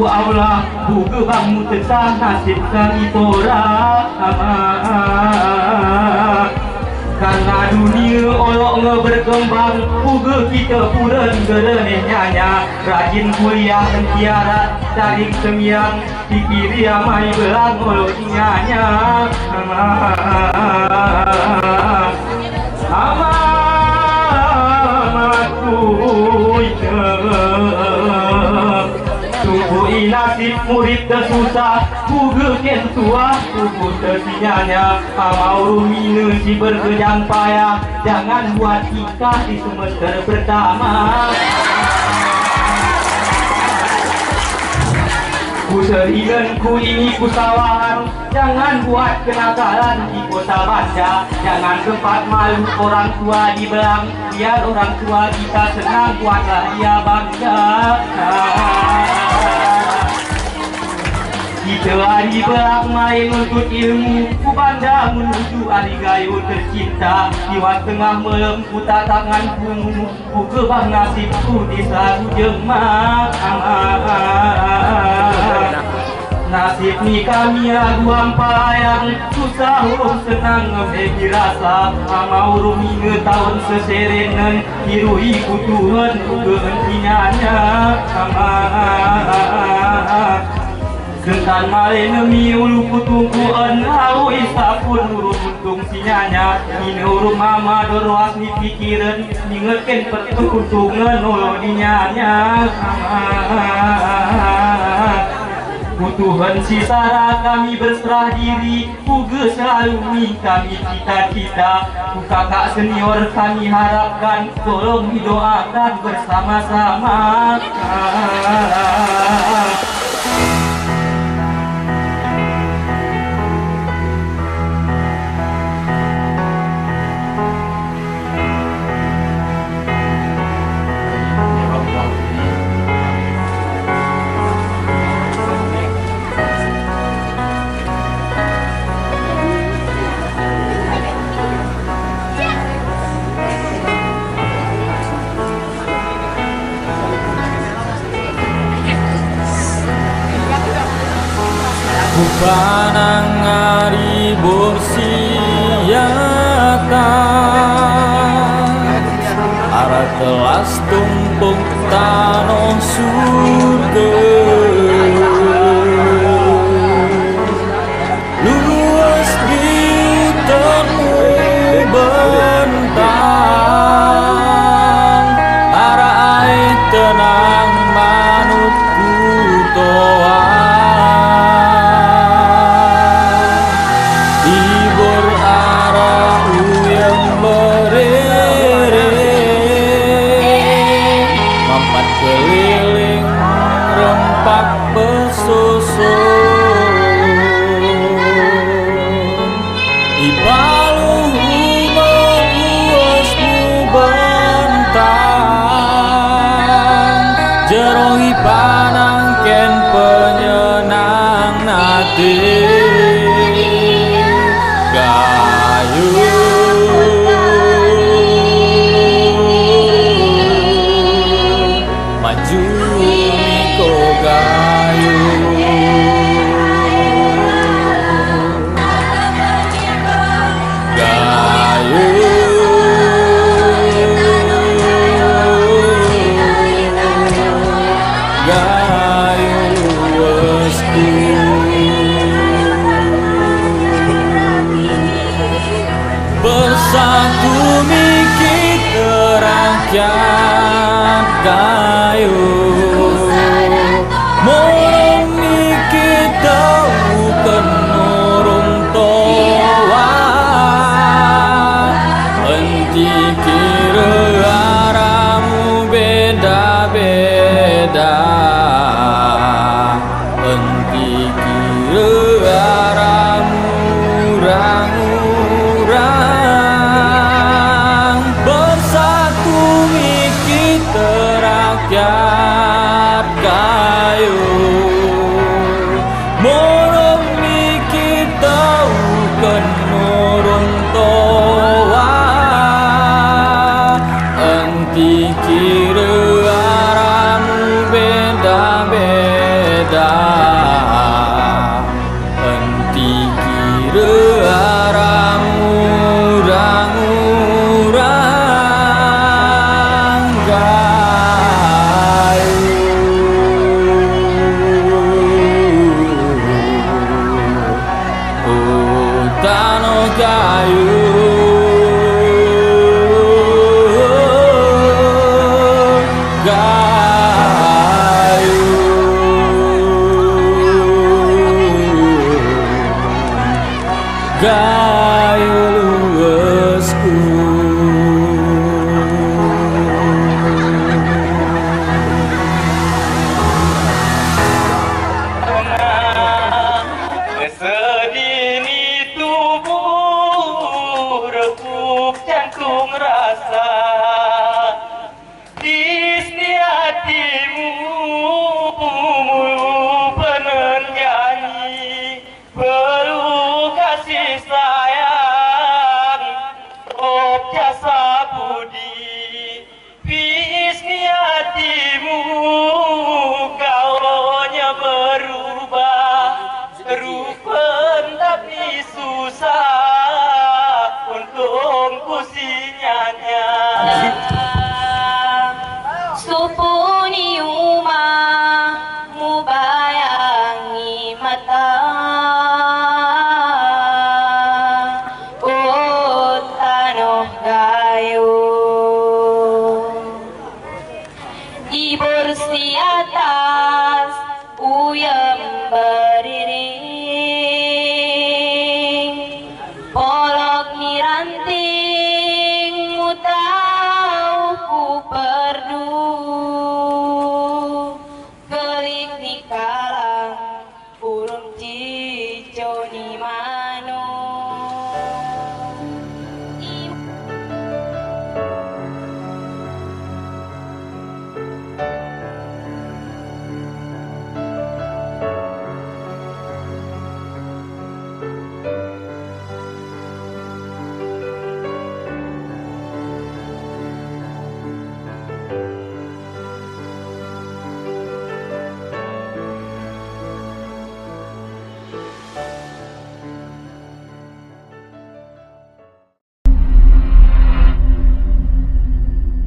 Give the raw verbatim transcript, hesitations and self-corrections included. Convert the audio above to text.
Allah, bugü bang mu tetang nasib kami tora. Karna dunia olok nge berkembang, bugü kita puren gerenenyanya, rajin kuliah entiara, saling sembiang, pikiri amai belang olok inyanya. Ama, ama, kuy, tunggu i nasib murid te susah, bugü ken tuah, tunggu te sinyanya, ama urung mine si berkejang payah, jangan buat tingkah di semester pertama. Ku serinen ku ini ku sawahan, jangan buat kenakalan di kota Banda, jangan tempat malu orang tua di belang, biar orang tua kita senang, buatlah dia bangga. Kita ari belang main nuntut ilmu, ku Banda menuju ari gayo tercinta, liwat tengah melem ku tatangan pungu. Bugü bang nasibku di sagu jema. Nasib ni kami agu ampalayang, susah urung senang ngemegi rasa. Ama urung mine taun seserenen, irui ku Tuhan bugü entinyanya. Sentan male nemi ulu ku tungkuan, awi sapun urung untung sinyanya. Ini urung mama doroas ni pikiran, ningetken pertuntungan olo dinyanya. Ku Tuhan si sara kami berserah diri, bugü selalu mi kami cita-cita. Ku kakak senior kami harapkan, tolong didoakan bersama-sama. Ku panang ari borsiatan, ara telas tumpuk tano surga. Luas di temu bentang, ara ae tenang manut kutoa. Ibor ara uyang merere, mampat keliling rempak pesoso. Ibalu uma uas mu bentang, jero i panang ken penyenang nati. Gayu. Maju mi ko gayu. Gayu. Gayu wesku. Bersatu mi kita rakyat gayu. Murung mi kita uken murung toa. Enti kira ara mu beda-beda. Enti kira ara mu urang-urang, bersatu mi kita Ra, enti kira rangu-rangu ranggayu, utano kayu gayu. Ga